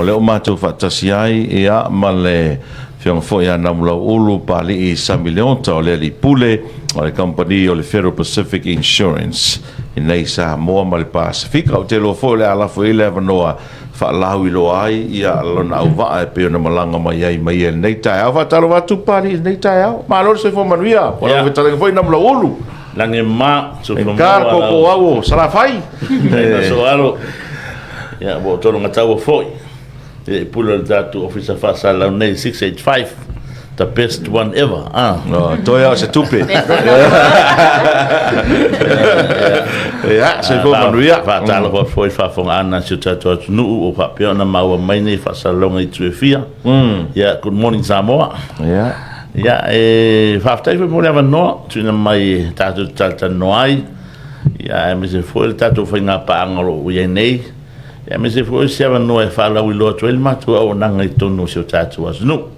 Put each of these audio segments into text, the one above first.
O lea ua matou faatasi ai ia ma le Afioga foi ia Namulauulu Papalii Sami Leota, o le Alii Pule o le Kamupani o le Federal Pacific Insurance i nei Samoa ma le Pasefika. Ou te iloa foi o le a lafo i ai le avanoa faalauiloa ai ia lona auvaa e pei ona malaga mai ai ma ia i lenei taeao. Faatalofa atu Papalii i lenei taeao. Malo le soifua manuia. O lau fetalaiga foi Namulauulu. Lagi ma soifua maua. Ka ko au o Salafai. Ina so alo. Ia ua tolo ngataua foi. E pule le tatou ofisa faasalalau nei 685 the best one ever. Ah. No, toe au se tupe. Ia, soifua manuia. Faatalofa foi faafofogaaga a si o tatou atunuu o faapea ona maua mai nei faasalalauga i itu e fia. Ia, good morning Samoa. Ia, e faafetai foi mo le avanoa tuuina mai e tatou te talatalanoa ai. Ia, aemaise foi le tatou faiga paaga o lo o i ai nei. Ia, aemaise foi o se avanoa e faalauiloa atu ai le matou auaunaga i totonu o si o tatou atunuu.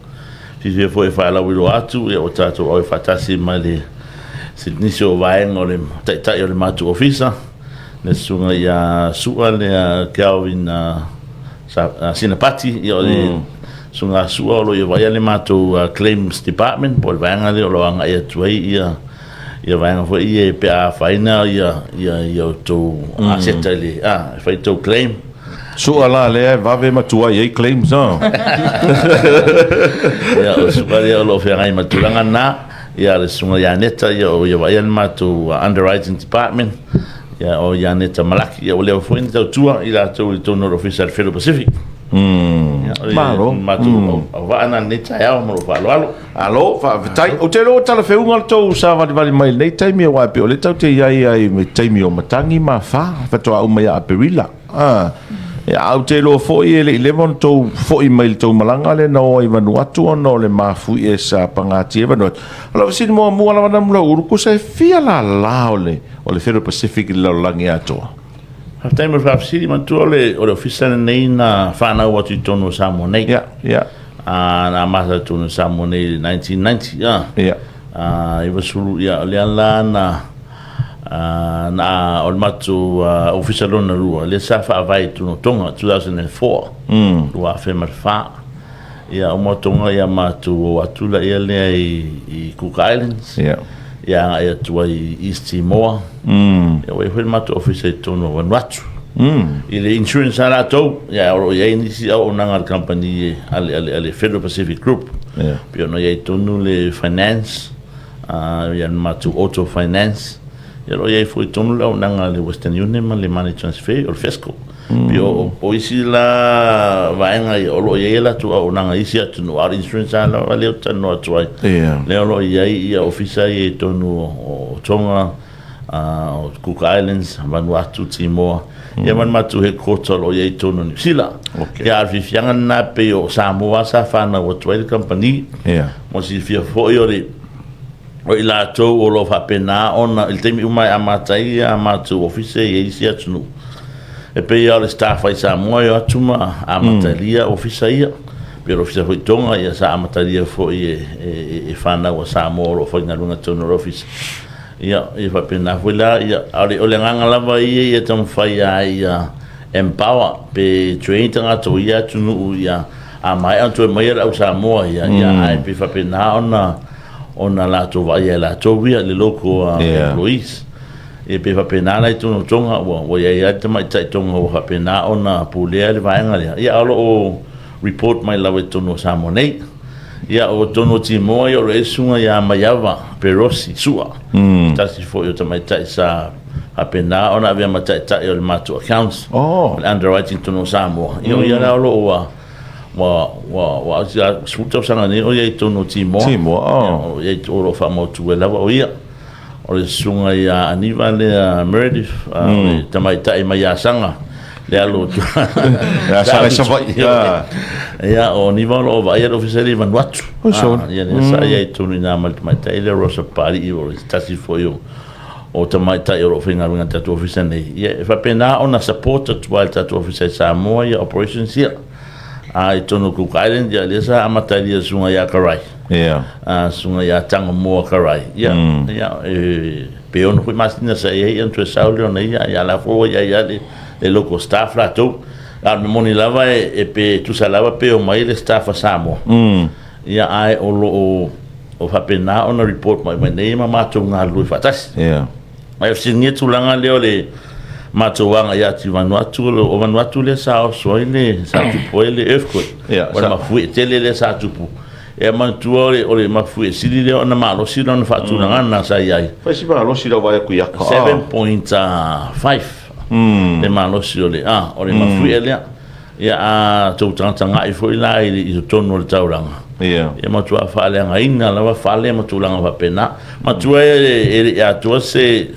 Fiafia foi e faalauiloa atu, ia, ua tatou auai faatasi ma le nisi o vaega o le taitai o le matou ofisa, le susuga ia Sua lea Kelvin Sinapati, ia o le susuga Sua o lo o ia vaaia le matou Claims Department, po o le vaega lea o lo o agai atu ai ia ia vaega foi ia pe a afaina ia ia ia outou aseta i le a e fai tou claim. Sua la lea e vave ma tuai ai claims no. Ia o suka lea o lo o feagai ma tulaga na ia le susuga ia Neta ia o ia vaaia le matou underwriting department ia o ia Neta Malaki ia ua leva foi ona tautua i latou i totonu o le ofisa o le Federal Pacific. Malo. Matou auvaa na lenei taeao ma lou faaaloalo. Alo, faafetai. Ou te iloa ua talafeuga le tou savalivali mai i lenei taimi, aua e pei o lea tatou te i ai ai i le taimi o matagi ma afa, faatoa uma ia Aperila. Ah, ia, ou te iloa foi e le i leva ona tou foi mai i le tou malaga lea na o ai i Vanuatu ona o le mafuie sa pagatia ai Vanuatu. O lau fesili muamua lava Namulauulu, tusa e fia lala o le, o le Federal Pacific i le lalolagi atoa? Faafetai mo le faafesili. Manatua o le, o le ofisa lenei na fanau atu i totonu o Samoa nei. Ia, ia. Na amata i totonu o Samoa nei i le 1990. Ia. 90, ia, o lea la na, na, o le matou ofisa lona lua, lea sa faavae i totonu o Tonga, 2004. 2004. Ia, uma Tonga, ia matou o atu laia lea i Cook Islands. Ia. Ia, agai atu ai i East Timor. Ia, ua i ai foi le matou ofisa i totonu o Vanuatu. I le insurance a latou, ia, o lo o i ai nisi auaunaga a le kamupani a le Federal Pacific Group. Ia. Pei ona i ai tonu le finance, ia le matou auto finance. Ia, o lo o i ai foi tonu le auaunaga a le Western Union ma le Money Transfer, o le FESCO. Pei o isi la vaega ia o lo o i ai a latou auaunaga i isi atunuu, a o le insurance lava lava lea ou te talanoa atu ai, lea o lo o i ai ia ofisa ia i totonu o Tonga, o Cook Islands, Vanuatu, Timoa, ia ma le matou headquarter o lo o i ai i totonu o Niu Sila. Ia, a o le fiafiaga lena pei o Samoa sa fanau atu ai le kamupani. Mo le silafia foi o le o i latou o lo o faapena ona, i le taimi uma e amata ai a matou ofisa i isi atunuu, e pei lava o le staff ai Samoa e o atu ma amatalia ofisa ia. Pei o le ofisa foi i Tonga, ia sa amatalia foi e fanau a Samoa o lo o faigaluega i totonu o le ofisa. Ia, e faapena foi la, ia, a o le agaga lava ia ia taumafai lava ia empower pe train tagata o ia atunuu ia a maea ona toe maia le au Samoa ia, ia ae pei faapena ona ona latou vaaia e latou ia le local employees. Ia pei faapena la i totonu o Tonga ua i ai lava le tamaitai Tonga ua faapena ona pulea le vaega lea, ia a o lo o report mai lava i totonu o Samoa nei. Ia o totonu o Timoa ia o lo o i ai le susuga ia Maiava Perosi Sua, se tasi foi o tamaitai sa faapena ona avea ma taitai o le matou accounts, o le underwriting i totonu o Samoa. Ia o ia la o lo o ua ua 10 tausaga nei o ia i totonu o Timoa. Timoa, oh. O ia o lo o faamautu ai lava o ia. O le susuga ia Aniva lea Meredith, o le tamaitai mai Asaga, le alo atu. Asaga i Savaii. Ia, o Aniva o lo o vaaia le ofisa lea i Vanuatu. Ia, lea sa i ai tonu i ina ma le tamaitai lea o Rosa Papalii, o le tasi foi o tamaitai o lo o faigaluega i le tatou ofisa nei. Ia, e faapena ona support atu ai le tatou ofisa i Samoa ia operations ia. A i totonu o Cook Island, ia, lea sa amatalia e le susuga ia Karai. Susuga ia Tangomoa Karai. Ia, ia, e, pe ono foi masina sa i ai, ona toe sau lea ona ia, ia la foi ua i ai lava le local staff latou. A o le mea moni lava e pe tusa lava pe omai le staff a Samoa, ia ae o lo o o faapena ona report mai mai nei ma matou galulue faatasi. Ae fesiligia tulaga lea o le matou agai atu i Vanuatu, o Vanuatu lea sa oso ai le, sa tupu ai le earthquake. O le mafuie tele lea sa tupu. E manatua o le mafuie sili lea ona malosi lona faatulagaga sa i ai. Fai si malosi lau vaai atu i ata. 7.5 le malosi o le, o le mafuie lea. Ia a tou tagatagai foi la i totonu o le taulaga, ia matua faaleagaina lava fale ma tulaga faapena. Matua e le i atoa se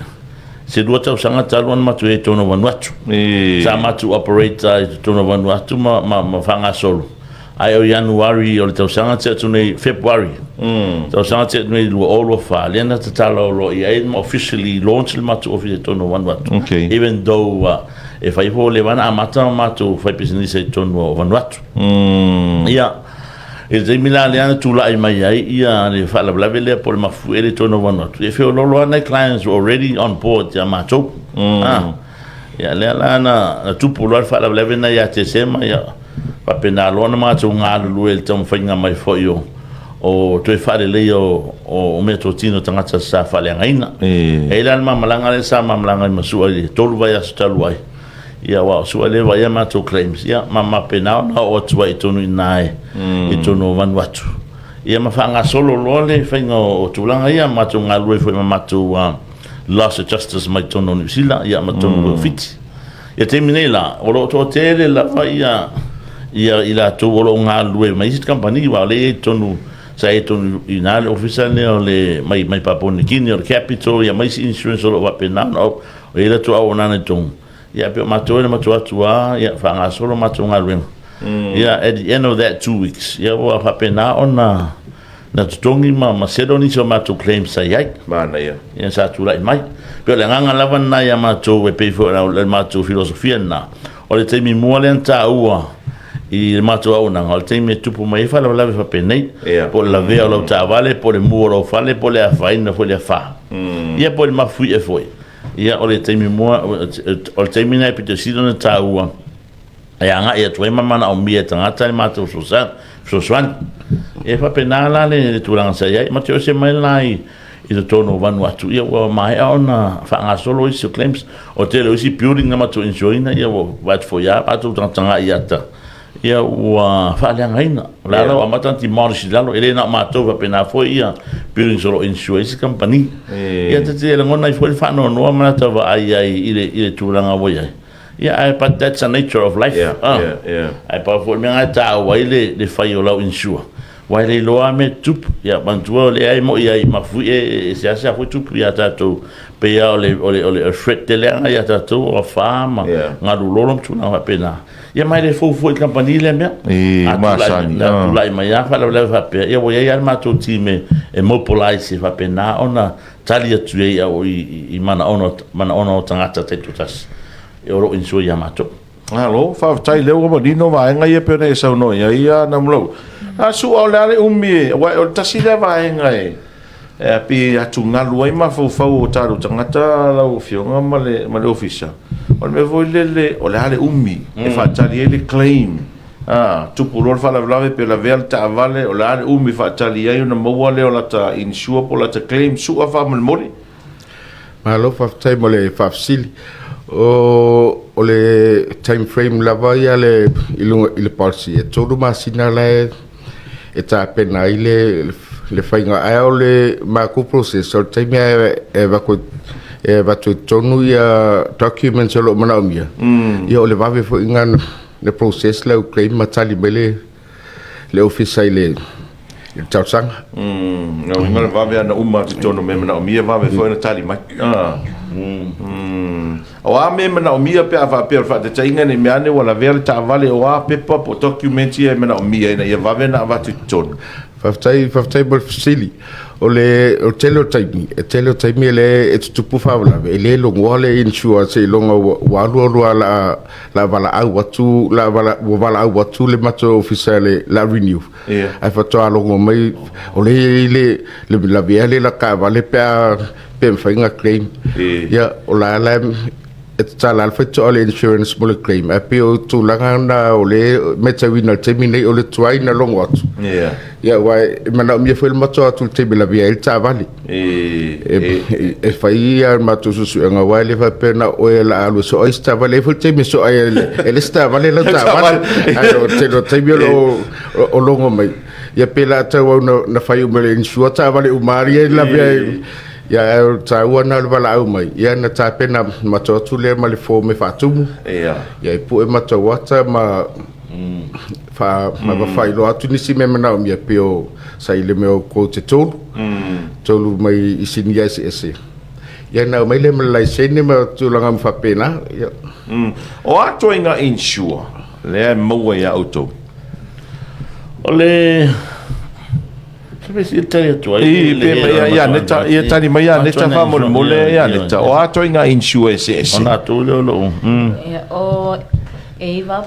2 tausaga talu ona matou i ai i totonu o Vanuatu. Sa matou operate i totonu o Vanuatu ma faagasolo, ae o Ianuari o le tausaga na tea atu nei, February, tausaga na tea atu nei 2024, lea na tatala loa i ai ma officially launch le matou ofisa i totonu o Vanuatu. Even though e fai foi ua leva ona amata ona matou faipisinisi ai i totonu o Vanuatu. Ia, i le taimi la lea na tulai mai ai ia le faalavelave lea po o le mafuie lea i totonu o Vanuatu, e feoloolo lava nai clients were already on board ia matou. Ia lea la na tupu loa le faalavelave lena ia Tesema, ia faapena loa ona matou galulue i le taumafaiga mai foi o toe faaleleia o meatotino a tagata sa faaleagaina. E i ai la le ma malaga lea sa ma malaga ai ma Sua i le 3 vaiaso talu ai, ia aua o Sua lea e vaaia matou claims, ia ma faapena ona oo atu ai i totonu i ina i totonu o Vanuatu, ia ma faagasolo loa le faiga o tulaga ia, matou galulue foi ma matou loss adjusters mai totonu o Niu Sila, ia ma totonu foi o Fiti. Ia taimi nei la, o lo o toatele lava ia i latou o lo o galulue mai isi kamupani, aua o lea e i ai i totonu, sa i ai i totonu i ina le ofisa lea o le mai Papua Niu Kini, o le Capital, ia ma isi insurance o lo o faapena ona i ai latou auaunaga i totonu. Ia pei o matou e matou atu lava, ia faagasolo matou galuega. Ia at the end of that 2 weeks, ia ua faapena ona na totogi ma settle nisi o matou claims sa i ai. Manaia. Ia sa tulai mai. Pei o le agaga lava lena ia matou e pei foi o le matou filosofia lena. O le taimi mua lea na taua i le matou auaunaga, o le taimi e tupu mai ai faalavelave faapenei. Po o le lavea o lau taavale, po o le mu o lou fale, po o le afaina foi i le afa. Ia po o le mafuie foi. Ia o le taimi mua, o le taimi lena e pito sili ona taua e agai atu ai ma manaomia e tagata le matou fesoasoani. E faapena la le tulaga sa i ai. Ma te ose mai la i totonu o Vanuatu, ia ua maea ona faagasolo isi o claims. O le tele o isi building na matou insure ina, ia ua vaai atu foi lava matou tagatagai i ata, ia ua faaleagaina. O le a la ua amata ona demolish i lalo, e le na o matou, faapena foi ia buildings o lo o insure ai isi kamupani. Ia ta te lagona ai foi le faanoanoa ma lata vaai ai i le tulaga ua i ai. Yeah, but that's the nature of life. Ae pau foi le mea lena e taua ai le fai o lau insure. Aua e le iloa lava mea e tutupu. Ia manatua o lea e moi ai mafuie e seasea foi tupu ia tatou. Pei lava o le threat tele lava ia tatou o afa ma galu lolo ma tulaga faapena. Ia ma e le fou foi i le kamupani lea mea. E masani. A tulai mai lava faalavelave faapea, ia ua i ai lava le matou team e mobilize e faapena ona tali atu ai i manaoga o tagata taitoatasi o lo o insure ia matou. Malo, faafetai lea ua manino vaega ia pei ona e saunoa i ai a Namulau. A Sua o le a le umi e, aua o le tasi lea vaega e pei e atugalu ai mafaufau o tatou tagata lau Afioga ma le ofisa. O le mea foi lele o le a le umi e faatali ai le claim. Tupu loa le faalavelave pe lavea le taavale, o le a le umi e faatali ai ona maua lea o lata insure po o lata claim Sua faamolemole? Malo faafetai mo le faafesili. O le time frame lava ia le i luga i le policy e 3 masina la e tapena ai le faiga, ae o le matou process o le taimi e avatu i totonu ia documents o lo o manaomia, ia o le vave foi lena le process lau claim ma tali mai le ofisa i le talosaga. No, inga le vave ana uma atu totonu me manaomia vave foi ona tali mai. O a me manaomia pe a faapea o le faataitaiga ne i mea ane ua lavea le taavale, o a pepa po o document ia e manaomia ina ia vave ona avatu i totonu? Faafetai, faafetai mo le fesili. O le tele o taimi, e tele o taimi e le e tutupu faalavelave, e le logoa le insurance iloga ua alu alu lava la valaau atu la ua valaau atu le matou ofisa le la renew. Ae faatoa logo mai o le i ai le lavea le la taavale pe a pe mafai ona claim. Ia o la la e tatala le faitoa le insurance mo le claim, ae pei o tulaga na o le matauina i le taimi nei o le tuai na logo atu. Ia aua e manaomia foi le matou atu i le taimi e lavea ai le taavale. E fai ia matou suesuega aua e le faapea na o oe o le a alu e soa isi taavale. E i ai foi le taimi e soa ai e le isi taavale lau taavale. Ae o le tele o taimi o lo o logo mai. Ia pe la tauau na fai uma e le insure taavale uma lava ia e lavea ai. Ia ae o le taua lena o le valaau mai, ia na tapena matou atu lea ma le form e faatumu. Ia e pue matou ata ma faailoa atu nisi mea manaomia pei o sa i le mea o quote e tolu, tolu mai i sinia eseese. Ia na aumai lea ma le laisene ma tulaga uma faapena. Ia. O a ituaiga insure lea e maua ia outou? O le tali atu ai. Ia Neta, ia tali mai ia Neta faamolemole ia Neta. O a ituaiga insure eseese? Ona atu lea o lou. O e iva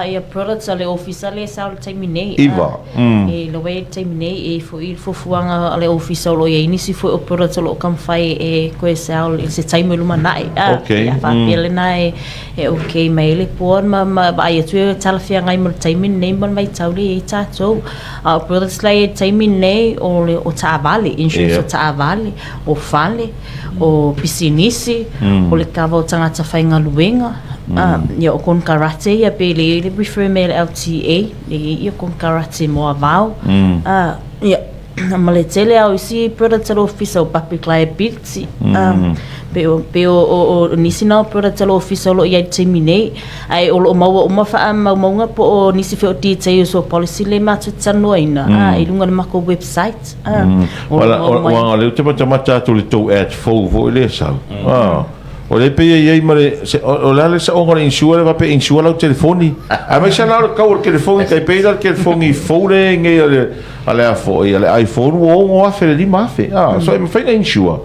ia products a le ofisa lea e sao i le taimi nei. Iva. E lawe i le taimi nei, e i foi le fuafuaga a le ofisa o lo o i ai nisi foi o products o lo o taumafai e toe sell i se taimi o lumanai. Ia faapea lena e okay mai ai le board ma vaai atu e talafeagai ma le taimi lenei ma le vaitau lea e i ai tatou. A o products la e i ai i le taimi lenei, o le o taavale, insurance o taavale, o fale, o pisinisi, o le kava o tagata faigaluega, ia o konekarate ia pe le i ai le refer mai a le LTA, e i ai ia konekarate mo Avao, ia ma le tele lava o isi products a le ofisa o public liability, pei o pei o nisi na o products a le ofisa o lo o i ai i le taimi nei, ae o lo o maua uma faamaumauga po o nisi foi o details o policy lea matou te talanoaina i luga o le matou website. Aua o lea ou te matamata atu i le tou ad fou foi lea e sau. O lea e pei e i ai ma le, o le a le saoga o le insure lea faapea e insure lau telefoni. Aemaise la o le tau o le telefoni, tai pei la le telefoni fou lea e i ai nei a le a foi, a le iPhone ua $6,000 i le $5,000. So e mafai ona insure.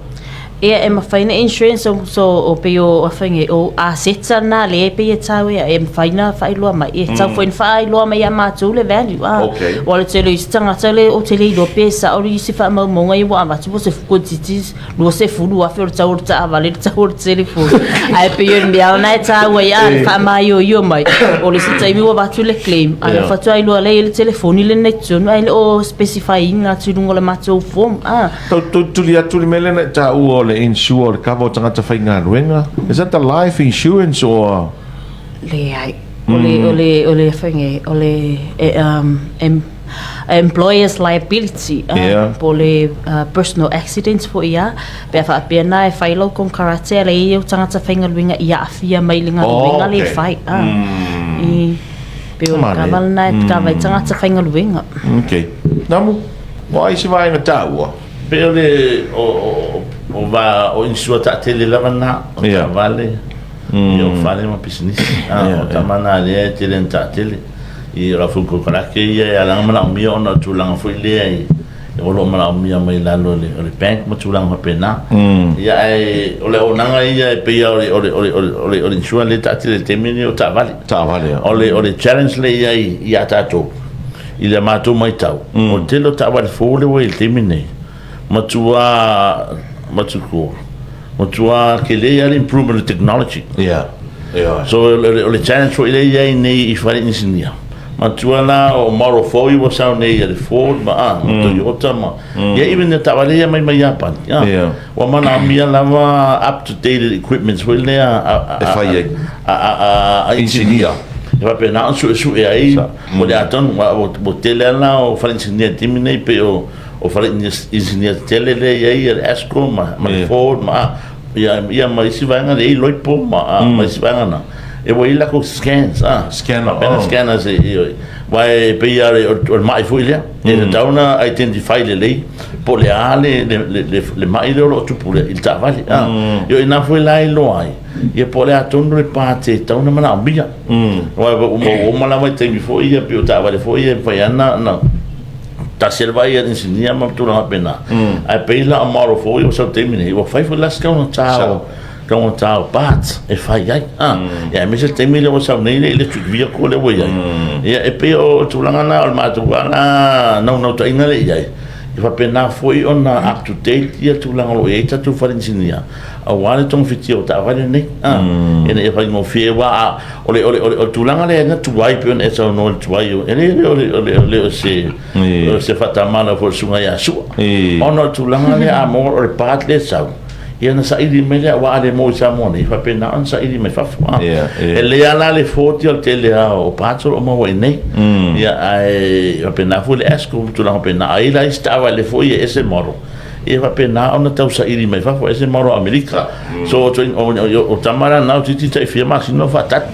Ia, e mafai ona insurance so o pei o afai o assets na lea e pei e tau ia, e mafai ona faailoa mai. E tatau foi ona faailoa mai ia matou le value. Aua o le tele o isi tagata le ou te le iloa pe sao isi faamaumauga ia ua avatu po o se quantity 20,000 o le tau o le taavale, le tau o le telefoni. Ae pei o le mea lena e taua ai, a, le faamaioio mai. O le isi taimi ua avatu le claim, ae faatoa iloa lea e i ai le telefoni lenei i totonu, ae le o specify ina atu i luga o le matou form. A. Tau tuli atu le mea lea na e taua o le insure o le kava o tagata faigaluega. Is that the life insurance or? Leai. O le, o le, o le, o le, e, Employer's liability, po o le personal accidents foi ia, pe a faapea na e fai lau konekarate a leai ou tagata faigaluega i aafia mai i le galuega lea e fai. I pei o le kava lena e kava ai tagata faigaluega. Okay. Namu, o ai se vaega taua? Pei o le o va o insure taatele lava na, o taavale, ia o fale ma pisinisi. O tama na lea e tele na taatele. I o la foi konekarate ia e ala ona manaomia ona o tulaga foi lea i o lo o manaomia mai lalo o le bank ma tulaga faapena. Ia ae o le auaunaga ia e pei o le o le o le o le o le insurance lea e taatele i le taimi lenei o taavale. Taavale. O le challenge lea i ai ia tatou i le matou matau, o le tele o taavale fou lea ua i le taimi lenei, matua matua matua tele lava le improvement o le technology. Yeah. So o le challenge foi lea i ai nei i fale inisinia, matua la o model fou ia ua sau nei a le Ford ma a ma Toyota ma ia even le taavale ia mai mai Iapani. Ua manaomia lava up to date equipment foi lea e fai ai a inisinia e faapena ona suesue ai mo le atonu ua tele lava la o fale inisinia i le taimi nei pei o o fale inisinia tetele lea e i ai le ASCO ma le Ford ma ia ia ma isi vaega lea e i ai Loipo ma ma isi vaega na e ua i ai latou scans a scanner faapena scanners e aua e pei lava o le mai foi lea e tatau ona identify lelei po o le a le mai lea o lo o tupu i le taavale a o i ina foi la e iloa ai ia po o le a tonu le part e tatau ona manaomia aua ua uma lava i taimi foi ia pei o taavale foi ia e mafai lava ona tasi le vaai a le inisinia ma tulaga faapena. Ae pei la o model fou ia ua sau i le taimi lenei, ua fai foi la si taugata o parts e fai ai. Ia aemaise le taimi lea ua sau nei le electric vehicle lea ua i ai. Ia e pei o tulaga na o le matou lava la naunautaiga lea i ai, E faapena foi ona up to date ia tulaga o lo o i ai tatou fale inisinia aua le togafitia o taavale nei, ina ia faigofie, aua o le tulaga lea na tuai pei ona e saunoa i le tuai, e le o se faatamala foi i le susuga ia Sua, ona o le tulaga lea a maua o le part lea e sau, ia ona saili mai lea, aua a le maua i Samoa nei, e faapena ona saili mai fafo. E lelei lava la le Ford ia, o le tele lava o parts o lo o maua i inei, ia ae faapena foi le ASCO ma tulaga faapena. A i ai la isi taavale foi e ese model, ia e faapena ona tau saili mai fafo, e ese model a Amerika. So o tama la na, toeitiiti tai fia masina o faatali.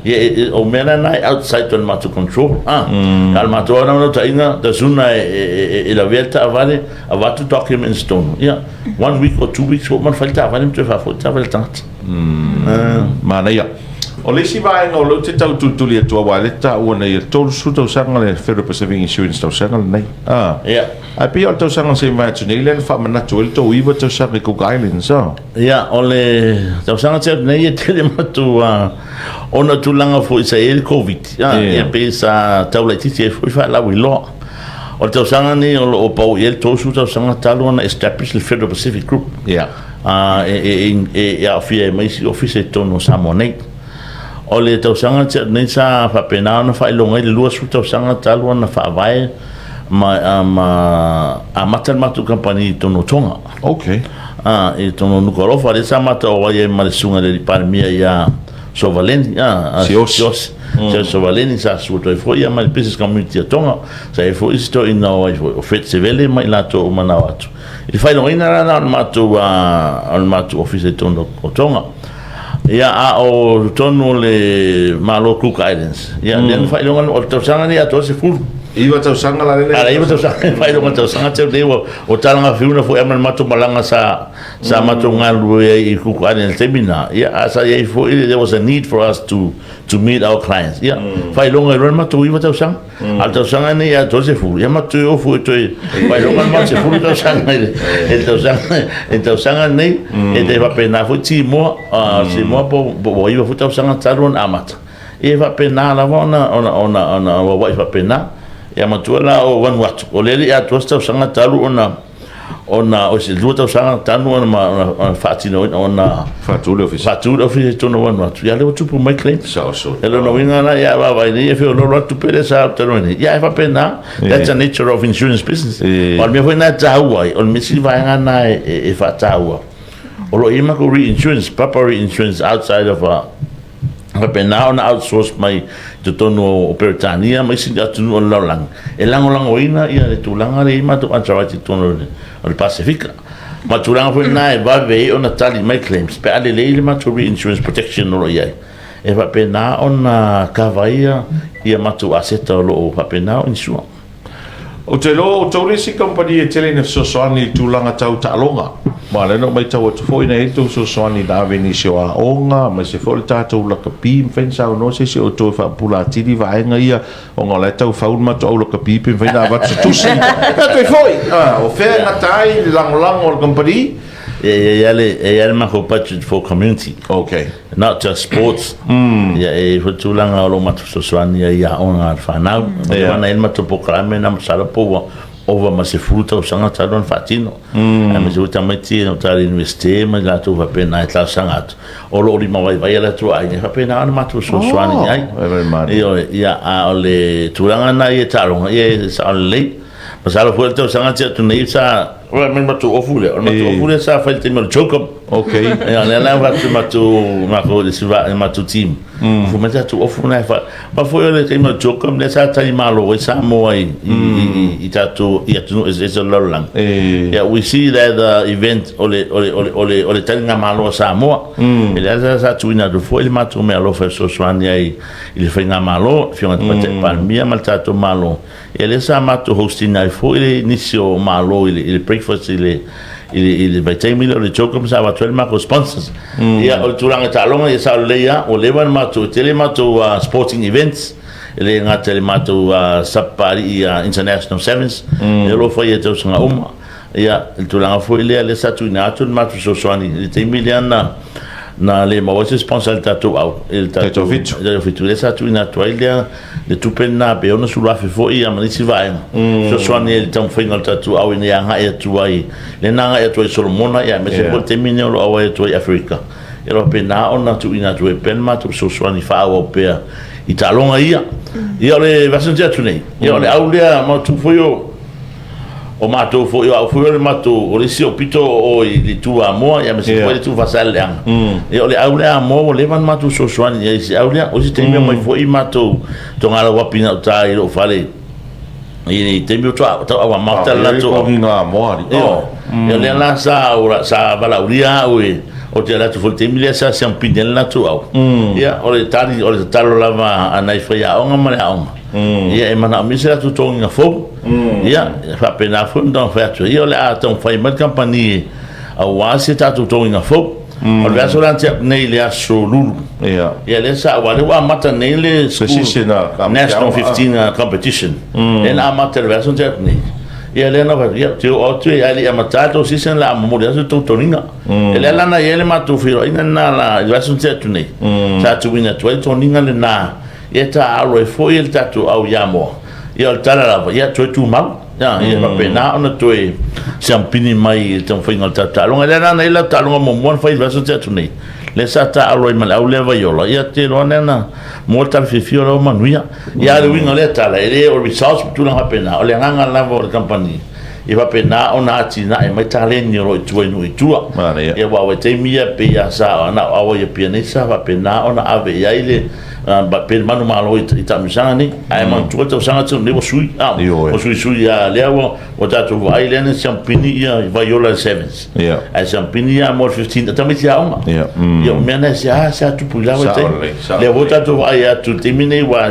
Ia o mea la na e outside o le matou control. A o le matou lava naunautaiga, the sooner e lavea le taavale, avatu documents i totonu, ia one week or 2 weeks ua uma ona fai le taavale ma toe faafoi le taavale i le tagata. Manaia. O le isi vaega o lea ou te tau tulituli atu aua o lea e taua nei e 30 tausaga le Federal Pacific Insurance tausaga lenei. Ah. Ia. Ae pei o le tausaga na se i mavae atu nei lea na faamanatu ai le tou 9 tausaga i Cook Islands. Ah. Ia, o le tausaga tele nei e tele matou ona o tulaga foi sa i ai le Covid. Ia, pei sa tau laitiiti ai foi faalauiloa. O le tausaga lenei o lo o pau i ai le 30 tausaga talu ona establish le Federal Pacific Group. E aofia ai ma isi ofisa i totonu o Samoa nei. O le tausaga na tea nei sa faapena ona faailoga ai le 20 tausaga talu ona faavae ma, ma amata le matou kamupani i totonu o Tonga. I totonu o Nuku'alofa, lea sa matou auai ai ma le susuga i le alii Palemia ia Sovaleni, Siaosi. Siaosi. Siaosi Sovaleni sa susu atu ai foi ia ma le business community a Tonga. Sa i ai foi isi toeaina o ai foi, o Fred Sevele ma i latou uma na o atu. I le faailogaina la lena o le matou ofisa i totonu o Tonga. Ia, a o totonu o le Malo Cook Islands, ia, lea na faailoga, o le tausaga lenei atoa le 10. 9 tausaga la lenei. A, 9 tausaga, faailoga tausaga teu nei ua talagafiuna foi ma le matou malaga sa matou galulue ai i Cook Islands i le taimi lena. Ia, a sa i ai foi, there was a need for us to meet our clients. Ia, faailoga ai loa le matou 9 tausaga. A o le tausaga lenei atoa le 10, ia matou toe o foi toe faailoga le matou 10 tausaga i le tausaga lenei. E te faapena foi Timoa, Timoa po ua 9 foi tausaga talu ona amata. Ia e faapena lava ona auauai faapena. Ia matua la o Vanuatu, o lea e le i atoa se tausaga talu ona o se 2 tausaga talu ona faatinoina, ona faatu le ofisa. Faatu le ofisa i totonu o Vanuatu. Ia lea ua tupu mai claims. Sao so. E lona uiga la, ia vaavaai nei e feoloolo atu tupe lea sa alu talu ai nei. Ia e faapena, that's the nature of insurance business. O le mea foi lena e taua ai, o le isi vaega lena e faataua. O lo o i ai matou reinsurance, proper reinsurance outside of a faapena ona outsource mai i totonu o Peretania ma isi atunuu o le lalolagi e lagolagoina ia le tulaga lea i matou underwrite i totonu o le Pasefika. Ma tulaga foi lena e vave ai ona tali mai claims pe a lelei le matou reinsurance protection o lo o i ai. E faapena ona kava ai ia matou aseta o lo o faapena ona insure. Ou te iloa o outou le isi kamupani e tele ina fesoasoani i tulaga tau taaloga. Ma o lea na ou matau atu foi na i ai le tou fesoasoani na ave i nisi o aoga, aemaise foi o le tatou lakapi. E mafai ona saunoa se isi o outou e faapupula atili vaega ia, ona o la e tau fau le matou au lakapi pe mafai ona avatu se tusi. Pe a toe foi, o fea e gata ai le lagolago a le kamupani? E i ai le matou budget for community. Not just sports. Ia e i ai foi tulaga o lo o matou fesoasoani ai i aoga a le fanau. Ia na i ai le matou polokalame na masalo po ua ova ma le 10 tausaga talu ona faatino. Aemaise foi tamaiti e gauta i le Iunivesite ma i latou faapena e talosaga atu, o lo o limavaivai a latou aiga, e faapena ona matou fesoasoani i ai. Ioe, ia, a o le tulaga lena i taaloga, ia e sao lelei. Masalo foi o le tausaga tea atu nei sa Ua mai matou ofu lea. O le matou ofu lea sa fai i le taimi o le CHOGM. Ia, lea la avatu matou matou le isi le matou team. Ofu mai tatou ofu na e fa. Ma foi o le taimi o le CHOGM lea sa tali malo ai Samoa i tatou i atunuu eseese o le lalolagi. Ia, we see that the event o le taligamalo a Samoa. E lea sa tuuina atu foi le matou meaalofa e fesoasoani ai i le faigamalo, le Afioga i le Tamaitai Palemia ma le tatou Malo. Ia lea sa matou host ina ai foi le nisi o Malo i le breakfast i le vaitaimi lea o le CHOGM sa avatu ai le matou sponsors. Ia o le tulaga i taaloga, ia sao lelei lava, ua leva ona matou, e tele matou sporting events, e le gata i le matou Sapapalii International Sevens, lea o lo o faia i tausaga uma. Ia, le tulaga foi lea, lea sa tuuina atu le matou fesoasoani i le taimi lea na Na le maua ai se sponsor i le tatou au, i le tatou Taitoafitu, lea sa tuuina atu ai lea le tupe lena pe $60,000 foi ia ma nisi vaega, fesoasoani ai i le taumafaiga o le tatou au ina ia agai atu ai, lea na agai atu ai i Solomona, ia aemaise foi le taimi lenei o lo o auai atu ai i Aferika. Ia o lo o faapena ona tuuina atu ai pea le matou fesoasoani faaauau pea i taaloga ia. Ia o le vaiaso na tea atu nei, ia o le au lea matou foi o O matou foi, o au foi o le matou, o le isi ou pito o i le itu Amoa, ia aemaise foi le itu Faasaleleaga. Ia o le au lea Amoa ua leva ona matou fesoasoani i ai i si au lea. O isi taimi omai foi matou togalauapi i gauta i lou fale i le taimi o tau amata le latou au. Amoa. Ia lea la sa sa valaaulia au e ou te alu atu foi i le taimi lea sa siamupini ai le latou au. Ia o le tali, o le tatalo lava a nai faiaoga ma le aoga, ia e manaomia se latou togiga fou. Ia, e faapena foi ona taumafai atu ai. Ia, o le a taumafai mai le kamupani aua se tatou togiga fou. O le vaiaso lea na tea atu nei i le aso Lulu. Ia. Ia, lea sa, aua o lea ua amata nei le school National 15 competition. Lea na amata i le vaiaso na tea atu nei. Ia, lea na fai atu, ia, ou te oo atu ae le i amata le tou season, o le a momoli atu le tou toniga. Ia, lea la na i ai le matou feiloaiga lena la i le vaiaso na tea atu nei. Sa tuuina atu ai le toniga lena Ia taaalo ai foi le tatou au i Amoa. Ia o le tala lava, ia toe tumau. Ia, ia faapena ona toe siamupini mai i le taumafaiga o le tatou taaloga. Lea la na i ai lau taaloga muamua na fai i le vaiaso na tea atu nei, lea sa taaalo ai ma le au lea Vaiola, ia te iloa lea na maua le tala fiafia o la ua manuia. Ia a o le uiga o lea tala, e le o results ma tulaga faapena, o le agaga lava o le kamupani, ia faapena ona atinae mai taleni o lo o i tua i nuu i tua. Manaia. Ia aua o vaitaimi ia pei lava sa na o Aua i Apia nei sa faapena ona ave i ai le pe le manumalo i taamilosaga nei. Ae manatua le tausaga tonu nei ua sui, ua suisui lava, lea ua tatou vaai lea na siamupini ia Vaiola i le Sevens. Ae siamupini ia mo le 15, tamaiti aoga. Ia o mea na e seasea tupu i la vaitaimi. Lea foi ua tatou vaai atu i le taimi nei, aua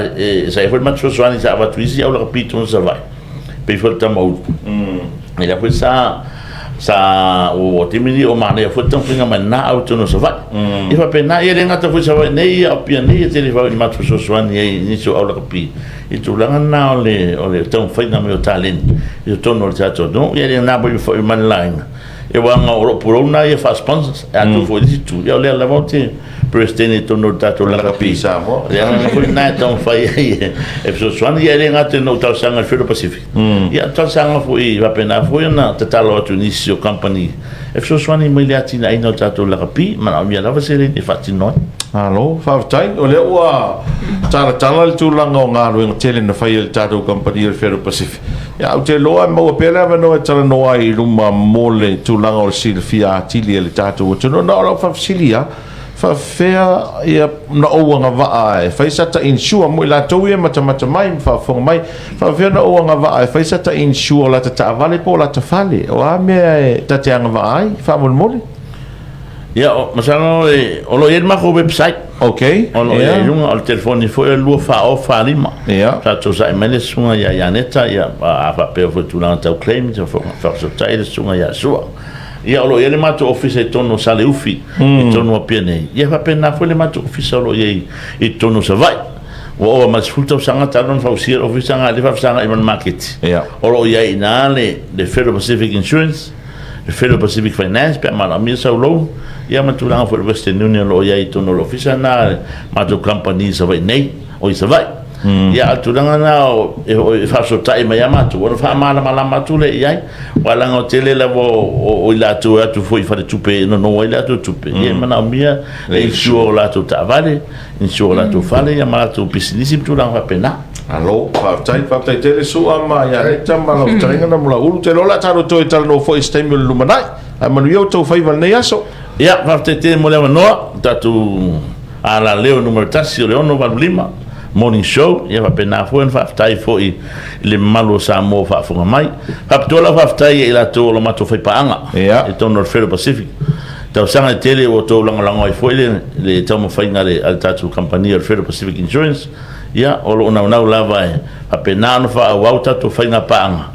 sa i ai foi le matou fesoasoani sa avatu i isi au lakapi i totonu o Savaii, pei foi o le tama ulu. Ia lea foi sa sa o taimi nei o manaia foi le taumafaiga mai lena au i totonu o Savaii. Ia faapena, ia e le gata foi i Savaii nei, a o Apia nei e tele foi ina matou fesoasoani ai i nisi o au lakapi i tulaga lena o le o le taumafaiga mai o taleni i totonu o le tatou atunuu. Ia e le na foi ma le laina, ia aua o lou pulou lena ia faa-sponsors, e atu foi i le isi itu, ia o lea lava ou te Peresetene i totonu o le tatou lakapi i Samoa. O le agaga foi lena e taumafai ai e fesoasoani. Ia e le gata ina ou talosaga i le Federal Pacific, ia talosaga foi faapena foi ona tatalo atu i nisi o kamupani e fesoasoani mai i le atinaeina o le tatou lakapi, e manaomia lava seleni e faatino ai. Malo, faafetai. O lea ua talatala le tulaga o galuega tele na fai e le tatou kamupani o le Federal Pacific. Ia, ou te iloa e maua pea le avanoa e talanoa ai i luma mo le tulaga o le silafia atili e le tatou atunuu. Na o lau faafesili lava, faafefea ia na ou agavaa e fai sa ta insure mo i latou ia e matamata mai ma faafofoga mai, faafefea na ou agavaa e fai sa ta insure o lata taavale po o lata fale? O a mea e ta te agavaa ai faamolemole? Ia, masalo o lo o i ai le matou website. Ok. O lo o i ai i luga, o le telefoni foi o le 2405. Ia. Sa tosai mai le susuga ia Ianeta, ia, a faapea foi i tulaga tau claim, ia faafesootai le susuga ia Sua. Ia, o lo o i ai le matou ofisa i totonu o Saleufi, i totonu o Apia nei. Ia, faapena foi le matou ofisa o lo o i ai i totonu o Savaii. Ua ova ma le 10 tausaga talu ona fausia le ofisa lena, lea e faafesagai ma le maketi. Ia. O lo o i ai i ina le Federal Pacific Insurance, le Federal Pacific Finance pe a manaomia sau loan, ia ma tulaga foi o le Western Union o lo o i ai i totonu o le ofisa lena a le matou kamupani i Savaii nei, o i Savaii. Ia, a o le tulaga lena e faafesootai mai lava matou ona faamalamalama atu lea i ai, aua leaga o le tele lava o i latou e o atu foi i faletupe e nono ai latou tupe, ia e manaomia le insure o latou taavale, insure o latou fale, ia ma latou pisinisi ma tulaga faapena. Malo, faafetai, faafetai tele Sua ma Ianeta ma lau fetalaiga Namulauulu. Ou te iloa o le a tatou toe talanoa foi i se taimi o le lumanai. Ae manuia outou faiva i lenei aso. Ia, faafetai tele mo le avanoa, le tatou alaleo numera tasi o le 685 Morning Show. Ia faapena foi ona faafetai foi i le mamalu o Samoa o faafofoga mai. Faapitoa lau faafetai ia i latou o lo matou faipaaga i totonu o le Federal Pacific. Tausaga e tele ua outou lagolago ai foi le taumafaiga a le tatou kamupani o le Federal Pacific Insurance. Ia, o lo o naunau lava e faapena ona faaauau tatou faiga paaga,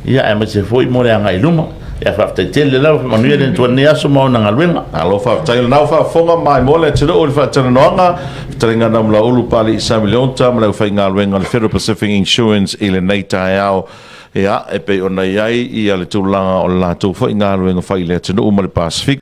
ia, aemaise foi mo le agai i luma. Ia, faafetai tele lava, faamanuia le Atua i lenei aso ma ona galuega. Malo faafetai o lena ua faafofoga mai mo le atunuu i le faatalanoaga. Fetalaiga Namulauulu Papalii Sami Leota ma le aufaigaluega a le Federal Pacific Insurance i lenei taeao. Ia, e pei ona i ai ia le tulaga o le latou foi galuega fai i le atunuu ma le Pasefika.